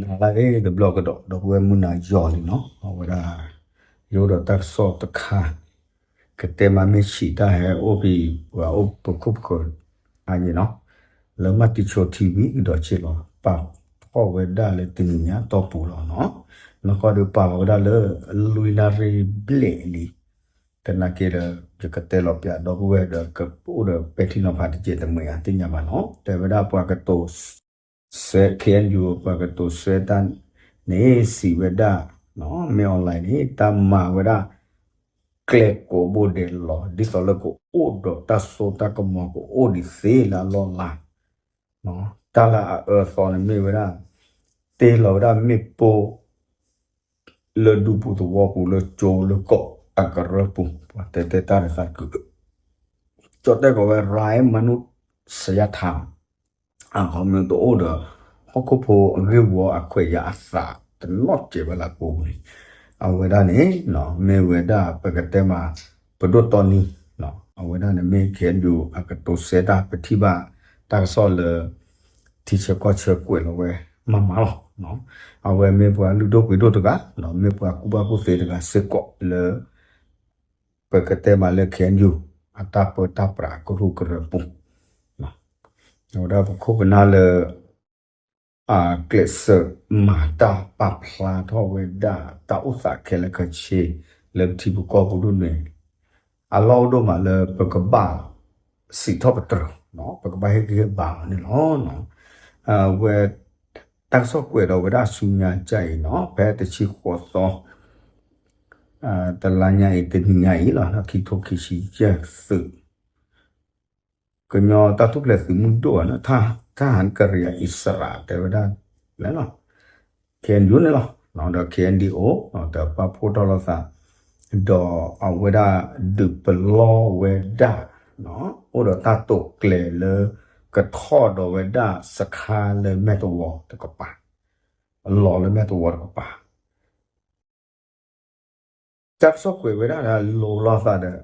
နၤလၢအဂ့ၤတဘျီကဒီး ဒီပုၢ်ဝဲၢ်မုၢ်နၤယီၤလံနီၤ အဝဲဒၣ် ယအိၣ်ဒီးတၢ်ကစီၣ်တခါ ကတဲမးမ့ၢ်ဆံးတၢ်ဟဲအိၣ်ဖဲ ပှၤအိၣ်ပခိၣ်ပဃၢၤ အါယံၤနီၤ လၢမၤတံၤဆိ ထံဝံၤကဒီးဆ့လီၤ ပာ်ဖှိၣ်ဝဲဒၣ်လၢတနံၤညါတီၢ်ပူၤလီၤနီၤ နီၢ်ကီၢ်ဒုးပာ်လီၤဝဲဒၣ်လၢ လွံၢ်နၣ်ရံၣ်ဘျဲၣ်လံ သနာ်က့ဒီး ယကတဲလီၤပျးဒီပုၢ်ဝဲၢ်ဒီး ကအိၣ်ဒီးပဲာ်ထံနီၤဖးတကဲးတမှဲၤဧါ သ့ၣ်ညါဘၣ်နီၤ တဲဝဲဒၣ်ပှၤကတိၤ စဲ ခ့ၣ်အဲၣ်ယူၣ် ပှၤကတိၤစဲတၢ်န့ၣ် စံးဝဲဒၣ် မ့ၢ် online န့ၣ် တၢ်မၤဝဲဒၣ် ကျဲကိးဘိဒဲးလီၤ ဒ်သိးလၢကအိၣ်ဒီးတၢ်စိတၢ်ကမီၤ ကအိၣ်ဒံးသ့လၢအလီၢ်လၤ တၢ်လၢအအၢအသီန့ၣ်မ့ၢ်ဝဲဒၣ် တ့လီၤဝဲဒၣ်မ့ၣ်ပိၢ် လၢဒူပူၤသဝီပူၤလၢကၠိလၢကီၢ်အကရၢပူၤ ပှၤတဲတဲတၢ်ဒီးသးကုး ကၠီတဲကိးဝဲ ရၤမနုၤစယထၣ် အခီပညီတအိၣ်ဒီး ဟီၣ်ခိၣ်ဖိအဂ့ၢ်ဝီအခွဲးယာ်အသးတနီၣ်စဲးဝဲလၢအပူၤန့ၣ် အဝဲဒၣ်န့ၣ် မ့ၢ်ဝဲဒၣ်ပကတဲမး ပဒိၣ်တီနံ အဝဲဒၣ်န့ၣ်မ့ၢ် ခ့ၣ်အဲၣ်ယူၣ် အကတိၤစဲတၢ်ပထံၣ်ဘၣ် တၢ်ကစီၣ်လၢ ထံဆၢကီၢ်ဆၢကွဲးလီၤဝဲမးမးလီၤ. အဝဲမ့ၢ်ပှၤလုၢ်ဒိၣ်ပှ့ၤဒိၣ်တဂၤ, မ့ၢ်ပှၤကူၣ်ဘၣ်ကူၣ်သ့တဂၤစ့ၢ်ကီးလၢ ပကတဲမးလၢ ခ့ၣ်အဲၣ်ယူၣ် အတၢ်ပၢတၢ်ပြးအကရူၢ်ကရၢပူၤ, အဝဲဒၣ်ပခိၣ်ပနၢ်လၢ အကျဲးစၢးမၤတၢ်ပာ်ဖျါထီၣ်ဝဲဒၣ် တၢ်အိၣ်သးခဲလၢာ်ခဲဆ့ လၢပထံပကီၢ်ပူၤဒိၣ်န့ၣ် အလီၢ်အိၣ်ဒိၣ်မးလၢပကဘၣ်စံးထီၣ်ပတြၢၤ, ပကဘၣ်ဟ့ၣ်ဂံၢ်ဟ့ၣ်ဘါအီၤန့ၣ်လီၤ. အဝဲ တၢ်ကစီၣ်ကွဲးဒီးဝဲဒၣ်ဆူညါကါအံၤနီၤ ဖဲတဆံဃိးသီ တလါညါအံၤ တနံၤညါအံၤလီၤ ခံထိခံဆံယဲၢ်သုး ကညီတၢ်ထူၣ်ဖျဲးသုးမုၢ်ဒိၣ်ဧါ, ထၣ်ဟးကရံၣ်အံၣ်စရး တဲဝဲဒၣ် ခ့ၣ်အဲၣ်ယူၣ်န့ၣ်လီၤ, ဒီး ခ့ၣ်အဲၣ်ဒံၣ်အိၣ် ဒီးပာ်ဖှိၣ်ထီၣ်လိာ်သး ဒီးအဝဲဒၣ်ဒုးပလီၢ်ဝဲဒၣ် အိၣ်ဒီးတၢ်တိာ်ကျဲၤလၢ ကထီၣ်ဒီးဝဲဒၣ်စခါလၢမဲၢ်တဝီတကပၤ, အလီၢ်လၢမဲၢ်တဝီတကပၤ တၢ်ကစီၣ်ကွဲးဝဲဒၣ်လၢလိၤလိာ်သးဒီး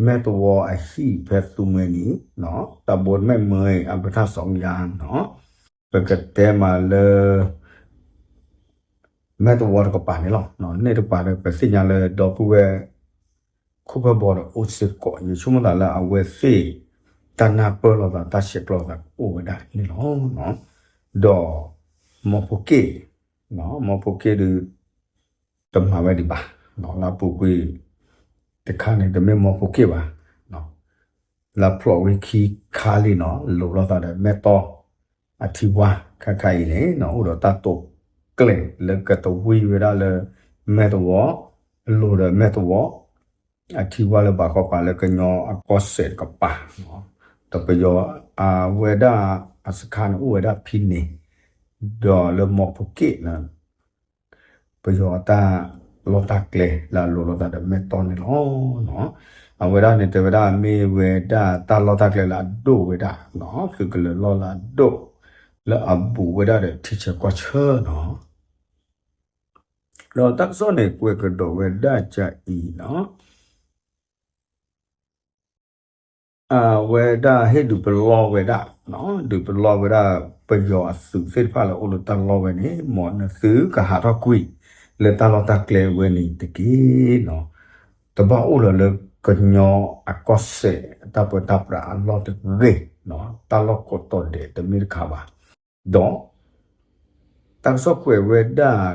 မဲၢ်တဝီအဟံၣ်ဖဲသူမှဲနံၤ တၢ်ဘိမဲၢ်မၢအံၤ အဘထၣ်စီၤကယၤနီၤ ပကတဲမးလၢ မဲၢ်တဝီတကပၤန့ၣ်လီၤ. န့ၣ်တကပၤဒီး ပသ့ၣ်ညါလၢဒီပုၢ်ဝဲၢ် ခိၣ်ဖၢဘီဒီးအိၣ်စ့ၢ်ကီး ယဆိကမိၣ်သးလၢအဝဲသ့ၣ် တၢ်နၢ်ပၢၢ်လိာ်သး တၢ်ဆဲးကျိးသးအိၣ်ဝဲဒၣ်န့ၣ်လီၤ. ဒီး မီဖိက့ၣ် မီဖိက့ၣ်ဒုး တမၤဝဲဒံးဘၣ်, လၢအပူၤကွံာ်တခါန့ၣ် တမ့ၢ်မီဖိက့ၣ်ဘၣ်, လၢဖျိးဝံၤခံခါလံနီၤ လိၤလိာ်သးဒီးမဲၢ်တီၢ် အထံဝါ ခါခါအံၤန့ၣ် အိၣ်ဒီးတၢ်တိာ်ကျဲၤလၢကသဝံဝဲဒၣ်လၢ မဲၢ်တဝီ လိၤဒီးမဲၢ်တဝီ အထံဝါလၢဘၣ်ဃီပၤလၢကညီအကီၢ်စဲၣ်တကပၤ, ဒီးပယီၤအဝဲဒၣ်အစခါန့ၣ်အိၣ်ဝဲဒၣ်ဖဲန့ၣ်, ဒီးလၢမီဖိက့ၣ်န့ၣ် ပယီၤအတၢ်လီၢ်တၢ်ကျဲလၢအလိၤလိာ်သးဒီးမဲၢ်တီၢ်န့ၣ်လီၤ. အဝဲဒၣ်န့ၣ်တဲဝဲဒၣ်မ့ၢ်ဝဲဒၣ်တၢ်လီၢ်တၢ်ကျဲလၢအဒိၣ်ဝဲဒၣ်, သုးကလၢၤလီၢ်လၢအဒိၣ် လၢအဘူးဝဲဒၣ်ဒီးထံဆၢကီၢ်ဆၢနီၤ. ဒီးတၢ်ကစီၣ်န့ၣ်ကွဲးကဒီးဝဲဒၣ်ကါအံၤနီၤ အဝဲဒၣ်ဟ့ၣ်ဒုးပလီၢ်ဝဲဒၣ်, ဒုးပလီၢ်ဝဲဒၣ် ပယီၤအသုးသ့ၣ်တဖၣ်လၢအိၣ်လၢတၢ်လီၢ်ဝဲန့ၣ် မ်နသုကဟးထီၣ်ကွံာ် လၢတၢ်လီၢ်တၢ်ကျဲဝဲန့ၣ်တက့ၢ်နီၤ. တဘၣ်အိၣ်လၢၤလၢကညီအကီၢ်စဲၣ် တၢ်ပၢတၢ်ပြးအလီၢ်တဂ့ၤ, တၢ်လီၢ်ကိးတီၤဒဲးတမ့ၢ်တခါဘၣ်. ဒီး တၢ်ကစီၣ်ကွဲးဝဲဒၣ်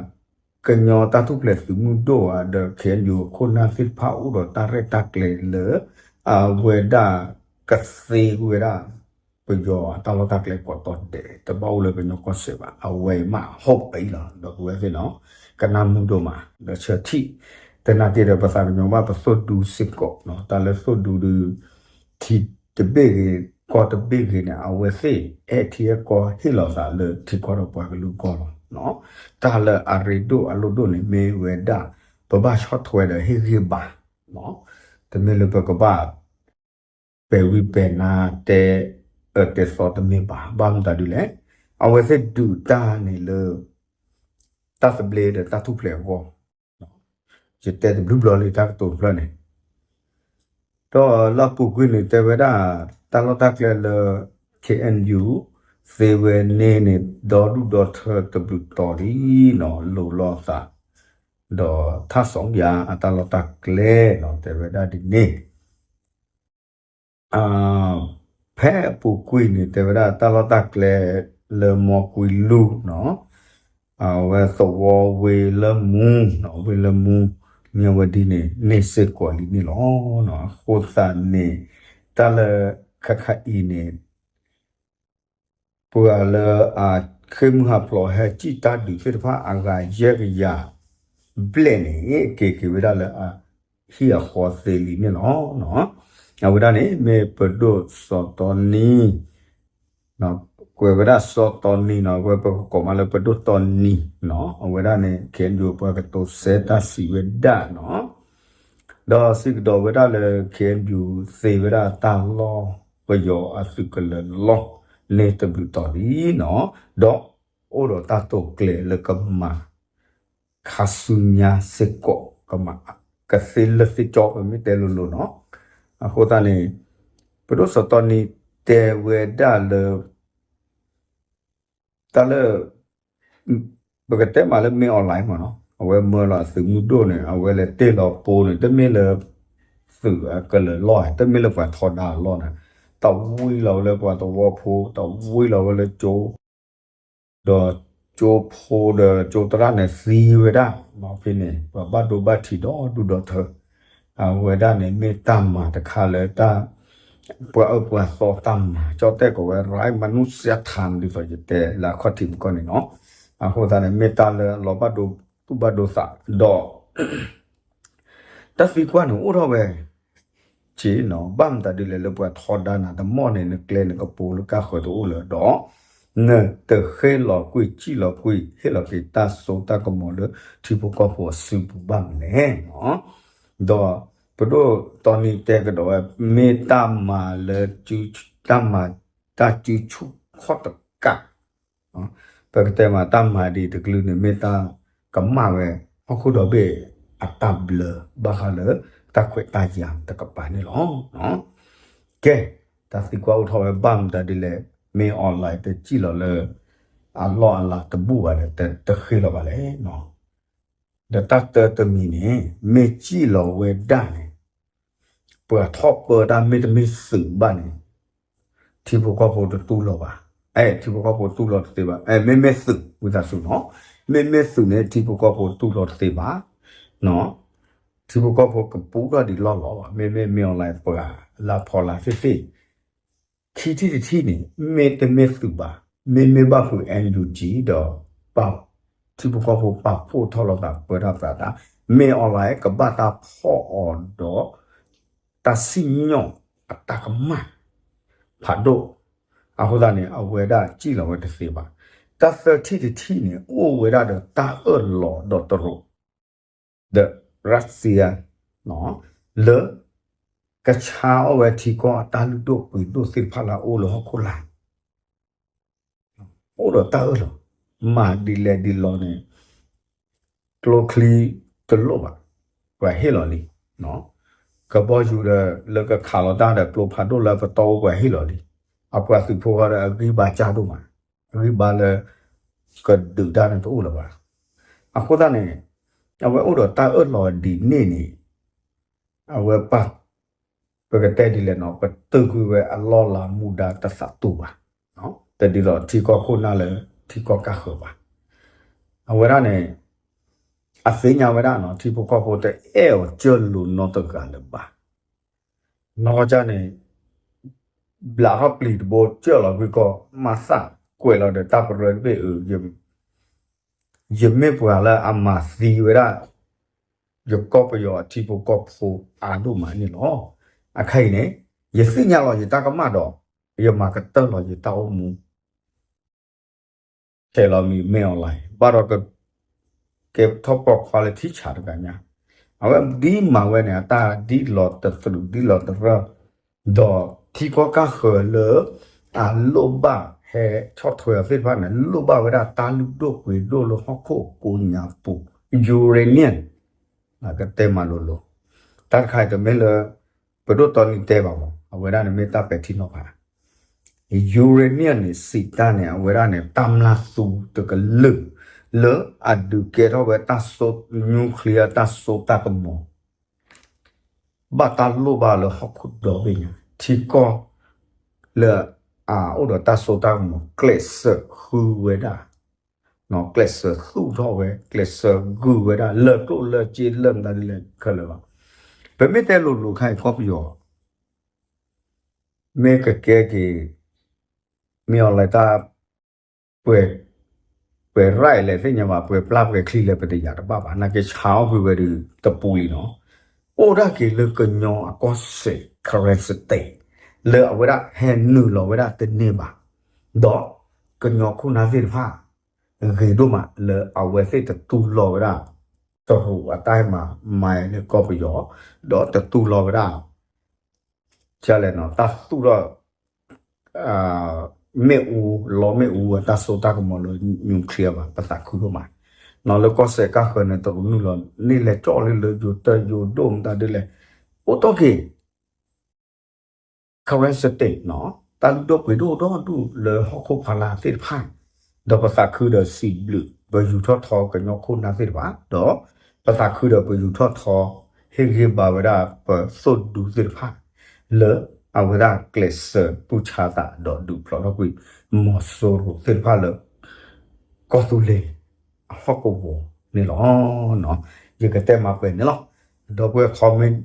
ကညီတၢ်ထူၣ်ဖျဲးသုးမုၢ်ဒိၣ်ဧါ ဒီး ခ့ၣ်အဲၣ်ယူၣ် အခိၣ်နၢ်သ့ၣ်တဖၣ်အိၣ်ဒီးတၢ်ရဲၣ်တၢ်ကျဲၤလၢ အဝဲဒၣ်ကသ့ဝဲဒၣ် ပယီၤအတၢ်လီၢ်တၢ်ကျဲကိးတီၤဒဲး တဘၣ်အိၣ်လၢကညီကီၢ်စဲၣ်ဘၣ်. အဝဲအံၤမး hope အံၤလီၤ ဒီပုၢ်ဝဲၢ်သ့ၣ်နီၤ ကနၣ်မုာ်ဒိၣ်မး ဒီးဆၢထံၣ် သနာ်က့ဒီးပသးကညီၤဘၣ်ပသိၣ်ဒူစ့ၢ်ကီး တၢ်လၢသိၣ်ဒူဒုး ထံတဘ့ၣ်ဂ့ၤ ကီၢ်တဘ့ၣ်ဂ့ၤန့ၣ် အဝဲသ့ၣ်အဲၣ်ထံအဲၣ်ကီၢ်ဟ့ၣ်လီၤသးလၢထံကီၢ်ဒီးပှၤကလုာ်အဂီၢ်လီၤ. တၢ်လၢအရ့ဒိၣ်အလိၣ်ဒိၣ်န့ၣ် မ့ၢ်ဝဲဒၣ် ပဘၣ်ဆီၣ်ထွဲဒီးဟ့ၣ်ဂံၢ်ဘါ, တမ့ၢ်လၢပကဘၣ် ပဲာ်ဝံၤပဲာ်နါ တဲအၢတဲသီတမ့ၢ်ဘၣ်. ဘၣ်မတၤဒ်လဲၣ်, အဝဲသ့ၣ်ဒုးတၢ်န့ၣ်လၢ တၢ်သဘျ့ဒီးတၢ်ထူၣ်ဖျဲးအဂီၢ် ယတဲတဘျုးဘျီလံတၢ်ကတိၤတဖျၢၣ်န့ၣ်, ဒီးလၢအပူၤကွံာ်န့ၣ်တဲဝဲဒၣ် တၢ်လီၢ်တၢ်ကျဲလၢ ခ့ၣ်အဲၣ်ယူၣ် သ့ဝဲန့ၣ်န့ၣ် ဒီဒူၣ်ဒီထၢတဘျုးတီၤလံနီၤ လိၤလိာ်သး ဒီးထါစီၤယၤအတၢ်လီၢ်တၢ်ကျဲနီၤ တဲဝဲဒၣ်ဒ်န့ၣ် ဖဲအပူၤကွံာ်န့ၣ် တဲဝဲဒၣ်တၢ်လီၢ်တၢ်ကျဲလၢမီကွံလူၢ်နီၤ အဝဲသဝီဝ့ၢ်လၢမူနီၤ ဝ့ၢ်လၢမူ မၠဲဝဲဒ်န့ၣ် န့ၢ်စ့ၢ်ကီးလံန့ၣ်လီၤ. အဃိသတးန့ၣ် တၢ်လၢခဲခါအံၤန့ၣ် ပှၤလၢအဃ့ၢ်မုၢ်ဟးဖျိးဟဲစံၣ်တၢ်ဒုးသ့ၣ်တဖၣ်အဂၤယဲၢ်ကယၤဘျဲၣ်န့ၣ် က့ၤက့ၤဝဲဒၣ်လၢအဟံၣ်အဃီသ့လံန့ၣ်လီၤ. အဝဲဒၣ်န့ၣ် မ့ၢ်ပဒိၣ်စီၤတီနံ ကွဲးဝဲဒၣ်စီၤတီနံနီၤ အဝဲပကကိးမးလၢပဒိၣ်တီနံနီၤ အဝဲဒၣ်န့ၣ် ခဲအံၤပှၤကတိၤစဲတၢ်စံးဝဲဒၣ်နီၤ ဒီးစံးကဒီးဝဲဒၣ်လၢ ခဲအံၤ သ့ဝဲဒၣ်တၢ်လီၢ်ပယီၤအသုးကလၢၤလီၢ်န့ၣ်တဘျုးတီၤလံနီၤ ဒီးအိၣ်ဒီးတၢ်တိာ်ကျဲၤလၢကမၤ ခါဆူညါစ့ၢ်ကီး ကမၤ ကသ့လၢသ့ကၠီ ပမ့ၢ်တဲလိၤလိၤနီၤ အဃိသတးန့ၣ် ပဒိၣ်စီၤတီနံတဲဝဲဒၣ်လၢ တၢ်လၢ ပကတဲမးလၢ မင်းအောင်လှိုင် မ့ၢ်နီၤ အဝဲမၢလီၤအသုးမုၢ်ဒိၣ်န့ၣ် အဝဲလဲၤတ့ၢ်လီၤပိန့ၣ် တမ့ၢ်လၢ သုးအကလၢၤလီၢ် တမ့ၢ်လၢပှၤထီဒါအလီၢ်န့ၣ် တၢ်ဝံလီၤဝဲလၢပှၤသဝီဖိ တၢ်ဝံလီၤဝဲလၢကၠိ ဒီးကၠိဖိဒီးကၠိသရၣ်န့ၣ်သံဝဲဒၣ် ဖဲန့ၣ် ပှၤဘၣ်ဒိဘၣ်ထံးဒီဒူၣ်ဒီထၢ အဝဲဒၣ်န့ၣ် မ့ၢ်တၢ်မၤတခါလၢတၢ် ပှၤအၢပှၤသီတၢ်မၤ ကၠီတဲာ်ကိးဝဲ right မနုၤစှၤထၣ် ဒ်သိးယတဲလၢအခီၣ်ထံးမုၢ်ကီၢ်န့ၣ်နီၤ အဃိသတးန့ၣ် မ့ၢ်တၢ်လၢအလီၤဘၣ်ဒိသူၣ်ဘၣ်ဒိသးဒီး တၢ်သံကွၢ်န့ၣ်အိၣ်ထီၣ်ဝဲ က့နီၤ ဘၣ်မတၤဒ်လဲၣ်လၢပှၤထီဒါနၤတမီၢ်န့ၣ် နကျဲနကပူၤလၢကၢ်ဃၢၤတအိၣ်လၢၤဒီး နတဃ့ၢ်လီၤကွံာ်စံၣ်လီၤကွံာ် ဟ့ၣ်လီၤက့ၤတၢ်စိတၢ်ကမီၤလၢထံဖိကီၢ်ဖိအစုပူၤဘၣ်မနုၤလဲၣ်နီၤ ဒီးပဒိၣ်တီနံတဲကဒီးဝဲ မ့ၢ်တၢ်မၤလၢ တၢ်မၤ တၢ်စုဆူၣ်ခီၣ်တကး ပကတဲမးတၢ်မၤဒ်တကလုာ်န့ၣ် မ့ၢ်တၢ်ကမၣ်ဝဲ ဟီၣ်ခိၣ်ဒီဘ့ၣ်အတၢ်ဘျၢ ဘၣ်ဃးလၢတၢ်ခွဲးတၢ်ယာ်တကပၤန့ၣ်လီၤ. ကဲ, တၢ်သံကွၢ်အိၣ်ထီၣ်ဝဲဘၣ်မတၤဒ်လဲၣ် မင်းအောင်လှိုင် တစံၣ်လီၤလၢ အလီၢ်အလၤတဘူၣ်ဘၣ်ဒီး တဃ့ၢ်လီၤဘၣ်လဲၣ်. ဒီးတၢ်တၢတမံၤန့ၣ် မ့ၢ်စံၣ်လီၤဝဲဒၣ်န့ၣ် ပှၤထီၣ်ပၢတၢ်မ့တမ့ၢ်သုးဘၣ်န့ၣ် ထံဖိကီၢ်ဖိတတူၢ်လိာ်ဘၣ်. အဲ ထံဖိကီၢ်ဖိတူၢ်လိာ်တသ့ဘၣ်. အဲ မ့မ့ၢ်သုး ဝံသးစူၤနီၤ, မ့မ့ၢ်သုးန့ၣ် ထံဖိကီၢ်ဖိတူၢ်လိာ်တသ့ဘၣ်. ထံဖိကီၢ်ဖိကပူထီၣ်ဒံးလီၢ်လီၤဘၣ်. မ့မ့ၢ် မင်းအောင်လှိုင် ပှၤလၢဖီလာ်သ့ၣ်သ့ၣ် ခံထံၣ်တထံၣ်န့ၣ် မ့တမ့ၢ်သုးဘၣ်, မ့မ့ၢ်ဘၣ်ဃုာ် NUG ဒီး ထံဖိကီၢ်ဖိပာ်ဖှိၣ်ထီၣ်လိာ်သးပၢတၢ်သးတၢ်, မင်းအောင်လှိုင် ကဘၣ်တၢ်ဖီၣ်အီၤဒီး တၢ်စံၣ်ညီၣ်အတၢ်ကမၣ်ဖးဒိၣ်, အဃိသတးန့ၣ် အဝဲဒၣ်စံၣ်လီၤဝဲတသ့ဘၣ်. တၢ်သၢထံၣ်တထံၣ်န့ၣ် အိၣ်ဝဲဒၣ်ဒီးတၢ်အၢၣ်လီၤဒီးတရူး ဒီး Russia လၢ ကဆါအီၣ်ဝဲထံကီၢ်အတၢ်လုၢ်ဒိၣ်ပှ့ၤဒိၣ်သ့ၣ်တဖၣ်လၢအအိၣ်လၢဟီၣ်ခိၣ်လာ် အိၣ်ဒီးတၢ်အၢၣ်လီၤ, မၤဒ်လဲၣ်ဒ်လဲၣ်န့ၣ် ကျိချံတလိၣ်ဘၣ်, ပှၤဟ့ၣ်လီၤလံ. ကဘီယူၤဒီး လၢကခးလီၤတၢ်ဒီးကျိဖးဒိၣ်လၢပတီၢ်အိၣ်ပှၤဟ့ၣ်လီၤလံ. အပှၤသုးဖိဃီဒီးအဂံၢ်ဘါစၢ်ဒိၣ်မး, အဂံၢ်ဘါလၢ ကဒုးတၢ်န့ၣ်တအိၣ်လၢၤဘၣ်. အဃိသတးန့ၣ် အဝဲအိၣ်ဒီးတၢ်အၢၣ်လီၤဒ်န့ၣ်န့ၣ် အဝဲပာ် ပကတဲဒ်လဲၣ်နီၤ, ပတုာ်ကွံာ်ဝဲအလီၢ်လၤမူဒါတသးတူၢ်ဘၣ်. တဒ်သိးထံကီၢ်ခိၣ်နၢ်လၢထံကီၢ်ကၢ်ဃၢၤဘၣ်. အဝဲဒၣ်န့ၣ် အသ့ၣ်ညါဝဲဒၣ်နီၤ, ထံဖိကီၢ်ဖိတအဲၣ်အီၤကၢၢ်လိာ်နီတဂၤလၢၤဘၣ်. နီၢ်ကီၢ်န့ၣ် ဘျးထီၣ်ပျံၤတဘိကၢၢ်လီၤကွံာ်ကီၢ် မၤသးကွဲးလီၤဒီးတၢ်ပရၢတဘ့ၣ်အၢ ယမ့ၢ်ပှၤလၢအမၤသံဝဲဒၣ် ယကီၢ်ပယီၤအထံဖိကီၢ်ဖိအါဒိၣ်မးန့ၣ်လီၤ. အခါအံၤန့ၣ် ယသ့ၣ်ညါလီၤယတၢ်ကမၣ်ဒီး ယမၤကတၢၢ်လီၤယတၢ်အိၣ်မူ ထဲးလီၤမံၤ မင်းအောင်လှိုင် ဘၣ်ဒီးက ကဲထီၣ်ပိာ်ခွါလၢထံဆးတဂၤညါ, အဝဲဒ်မၤဝဲန့ၣ် အတၢ်ဒ်လီၤတသရူးဒ်လီၤတရၢၢ်, ဒီးထံကီၢ်ကၢ်ဃၢၤလၢ အလိၣ်ဘၣ်ဟဲဆီၣ်ထွဲအီၤသ့ၣ်တဖၣ်န့ၣ် လိၣ်ဘၣ်ဝဲဒၣ်တၢ်လုၢ်ဒိၣ်ပှ့ၤဒိၣ်လၢဟီၣ်ခိၣ်ကိးညါပူၤ uranium ကတဲမၤလိၤလိၤ, တၢ်တခါအံၤတမ့ၢ်လၢ ပဒိၣ်တီနံတဲဘၣ်မး အဝဲဒၣ်န့ၣ်မ့ၢ်တၢ်ပဲာ်ထံနီၤဖး uranium န့ၣ် စံးတၢ်န့ၣ် အဝဲဒၣ်န့ၣ် တၢ်မျၢ်သူတကလုာ် လၢအဒုးကဲထီၣ်ဝဲတၢ်စိ nuclear တၢ်စိတၢ်ကမီၤ ဘၣ်တၢ်လိၣ်ဘၣ်လၢဟီၣ်ခိၣ်ဒီဘ့ၣ်ညါ ထံကီၢ်လၢအအိၣ်ဒီးတၢ်စိတၢ်ကမီၤ ကျဲးစၢးဃုဝဲဒၣ် ကျဲးစၢးသူၣ်ထီၣ်ဝဲ ကျဲးစၢးဂုာ်ဝဲဒၣ် လၢကျိၣ်လၢစ့လၢမတၤဒ်လဲၣ်ခဲလၢာ်လီၤ. ပမ့ၢ်တဲလိၤလိၤခါအံၤ ကီၢ်ပယီၤ မ့ၢ်ကကဲက့ၤ မ့ၢ်အီၤလဲၤတၢ် ပှဲၤ ပှဲၤရၢၣ်လဲၣ်သ့ၣ်ညါဘၣ် ပှဲၤပျၢ်ပှဲၤချံလဲၣ် ပတယာ်တဘၣ်ဘၣ် နာ်က့ဆါအီၣ်ကွံာ်ဝဲဒုးတပူၤလံနီၤ အိၣ်ဒၣ်က့ၤလၢကညီအကီၢ်စဲၣ် Karen State လၢအဝဲဒၣ်ဟဲနုာ်လီၤဝဲဒၣ်တန့ၢ်ဘၣ် ဒီးကညီခိၣ်နၢ်သ့ၣ်တဖၣ် ဂ့ၤဒိၣ်မးလၢအဝဲသ့ၣ်တတူၢ်လိာ်ဝဲဒၣ် တရူးအတၢ်မၤမၤလၢကီၢ်ပယီၤ ဒီးတတူၢ်လိာ်ဝဲဒၣ် ကလဲၣ်နီၤ တၢ်သူၣ်ထီၣ် မ့ၣ်အူ လီမ့ၣ်အူအတၢ်စိတၢ်ကမီၤလၢ nuclear ဘၣ် ပသးခုဒိၣ်မး နီၤလၢကီၢ်စဲၣ်ကၢ်ဃၢၤန့ၣ် တရူးနုာ်လီၤန့ၢ်လဲၤကၠီၣ်လၢလၢယိၤတၢ်ယိၤဒိၣ် မတၤဒ်လဲၣ် အိၣ်တီၢ်က့ၤ Karen State နီၤ တၢ်လုၢ်ဒိၣ်ပှ့ၤဒိၣ်ဒီဒူၣ်လၢဟီၣ်ခိၣ်ဖီလာ်သ့ၣ်တဖၣ် ဒီးပသးခုဒီးစံးဘျုး ပယူၤထီၣ်ထီကညီခိၣ်နၢ်သ့ၣ်တဖၣ် ဒီးပသးခုဒီးပယူၤထီၣ်ထီ ဟ့ၣ်ဂံၢ်ဘါဝဲဒၣ်ပသိၣ်ဒူသ့ၣ်တဖၣ် လၢအဝဲဒၣ်ကျဲးစၢးတူၢ်ဆါသးဒီးဒုးဖျိးထီၣ်ကွံာ် မီၤစိရိၤသ့ၣ်တဖၣ်လၢ ကီၢ်သူလ့ၤအဟီၣ်ကဝီၤန့ၣ်လီၤ. ယကတဲမၤပှဲၤန့ၣ်လီၤ. ဒီပုၢ်ဝဲၢ် comment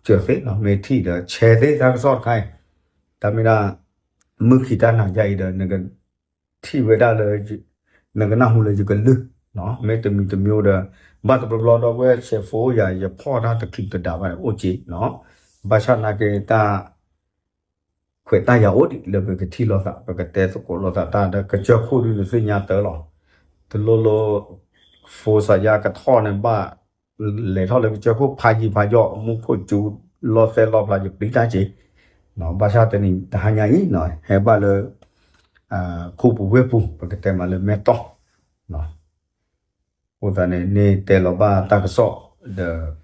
စၢၤသ့ မ့ၢ်ထံၣ်ဒီး share သ့တၢ်ကစီၣ်တခါအံၤ တၢ်မ့ၢ်ဒၣ် မုၢ်ခံတၢ်နၤယါအံၤဒီး နကထံၣ်ဝဲဒၣ်လၢ နကနၢ်ဟူလၢယကလုၢ် မ့ၢ်တမံၤတမံၤဒီး ဘၣ်တဘျီဘျီဒီပုၢ်ဝဲၢ် share ဖိယၤ ယဖီၣ်တၢ်တချုးတဒါဘၣ်န့ၣ် အိၣ်က့ၤ ဘၣ်ဆၣ်နာ်က့တၢ် ခွဲးတၢ်ယာ်အိၣ်ဒံးလၢပကထံၣ်လိာ်သး ပကတဲသကိးလိာ်သးတၢ်ဒီး ကစၢၢ်ခိၣ်ဒုးနသ့ၣ်ညါတၢ်လီၤ. တလိၣ်လိၣ် ဖိစးယါကထီၣ်န့ၣ်ဘၣ် လဲၤထီၣ်လၢကစၢၢ်ခိၣ်ဖးယံၤဖးယီၤ မူခိၣ်စူၤ လီၤသဲလီၤဖျါယပျံၤတၢ်က့ၤ ဘၣ်ဆၣ်တနံၤတဟါညါအံၤ ဟဲဘၣ်လၢ ခူပူၤဝ့ၢ်ပူၤ ပကတဲမးလၢမဲၢ်တီၢ် အဃိသတးန့ၣ် န့ၢ်တဲလီၤဘၣ်တၢ်ကစီၣ်ဒီး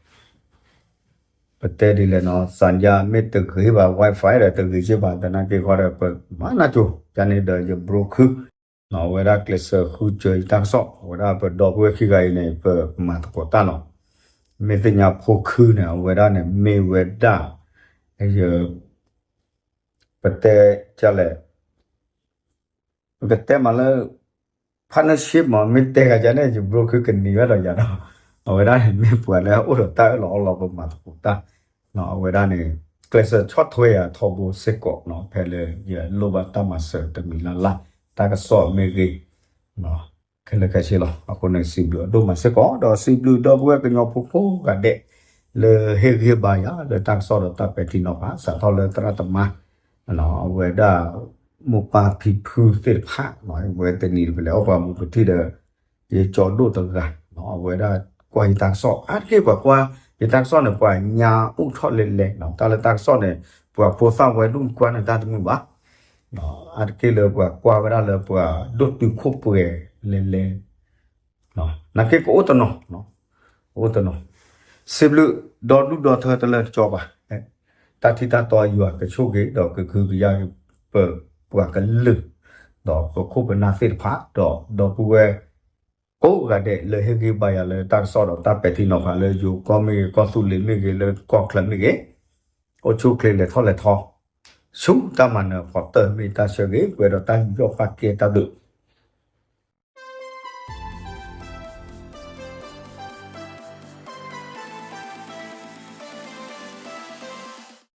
ပတဲဒ်လဲၣ်နီၤ သံယါမ့ၢ်တဂ့ၤဘၣ် Wi-Fi ဒီးတဂ့ၤက့ၤဘၣ် သနာ်က့ဃီဒီး ပမၤနၢ်ကၠိ ယန့ၣ်ဒီးယ bro ခု အဝဲဒၣ်ကျဲးစၢးဃုစၢၤယတၢ်ကစီၣ် အဝဲဒၣ်ပဒီပုၢ်ဝဲၢ်ခံဂၤအံၤန့ၣ် ပမၤသကိးတၢ်လီၤ. မ့ၢ်သ့ၣ်ညါဖိခုန့ၣ် အဝဲဒၣ်န့ၣ်မ့ၢ်ဝဲဒၣ် ယ ပတဲကလဲၣ် ပကတဲမးလၢ partnership မး မ့ၢ်တဲဂၤယါန့ၣ် ယ bro ခုကနံၤဝဲဒီးယၤဒီး အဝဲဒၣ်န့ၣ်မ့ၢ်ပှၤလၢအအိၣ်ဒီးတၢ်အၢၣ်လီၤအီလီၤပမၤသကိးတၢ် အဝဲဒၣ်န့ၣ် ကျဲးစၢးဆီၣ်ထွဲယၤထီဘိစ့ၢ်ကီး ဖဲလၢယလိၣ်ဘၣ်တၢ်မၤစၢၤတမံၤလၢ်လၢ် တၢ်ကစီၣ်မ့ၢ်ဂ့ၤ ခဲလၢာ်ခဲဆ့လီၤ. အဃိန့ၣ် စံးဘျုးအဒိၣ်မးစ့ၢ်ကီး ဒီးစံးဘျုးဒီပုၢ်ဝဲၢ်ကညီဖိကိးဂၤဒဲး လၢဟ့ၣ်ဂံၢ်ဟ့ၣ်ဘါယၤလၢတၢ်ကစီၣ်ဒီးတၢ်ပဲာ်ထံနီၤဖး စးထီၣ်လၢသရၣ်သမါ အဝဲဒၣ် မိၢ်ပၢ်ဖံဖုသ့ၣ်တဖၣ် ဝဲတနံၤတပလဲၤအီၣ်ပှၤမူပထံၣ်ဒီး ယကၠီဒိၣ်တဂၤ အဝဲဒၣ်ကွၢ်ယတၢ်ကစီၣ် အါတက့ၢ်ပှၤကွၢ်ယတၢ်ကစီၣ်န့ၣ် ပှၤညါအိၣ်ထီၣ်လဲၤလဲၤ တၢ်လၢတၢ်ကစီၣ်န့ၣ် ပှၤဖိသၣ်ဝဲဒိၣ်ကွၢ်န့ၣ်တၢ်တမုာ်ဘၣ် အါတက့ၢ်လၢပှၤကွၢ်ဝဲဒၣ်လၢပှၤဒိၣ်တုာ်ခိၣ်ပှဲၤလဲၤလဲၤ နာ်က့ကအိၣ်တနီၤ အိၣ်တနီၤ စံးဘျုးဒီဒူၣ်ဒီထၢတလၢတကၠီဘၣ် တၢ်ထံၣ်တၢ်တီယွၤကဆိၣ်ဂ့ၤ ဒီးကကဟုကယာ်ပပှၤကလုာ် ဒီးပခိၣ်ပနၢ်သ့ၣ်တဖၣ် ဒီးဒီပုၢ်ဝဲၢ် ကိးဂၤဒဲးလၢဟ့ၣ်ဂံၢ်ဘါယၤလၢတၢ်ကစီၣ်ဒီးတၢ်ပဲာ်ထံနီၤဖးလၢယိၤကီၢ်မ့ၢ်ဂ့ၤ ကီၢ်သူလ့ၤမ့ၢ်ဂ့ၤ လၢကီၢ်ချၢမ့ၢ်ဂ့ၤ အိၣ်ဆူၣ်အိၣ်ချ့လဲၤထီၣ်လဲၤထီ ဆူတၢ်မၤနၢၤအဖီတၢၢ်မ့ၢ်တၢ်ဆၢဂ့ၤ ပှဲၤဒီးတၢ်ယူးယီၣ်ပာ်ကဲတၢ်ဘျုး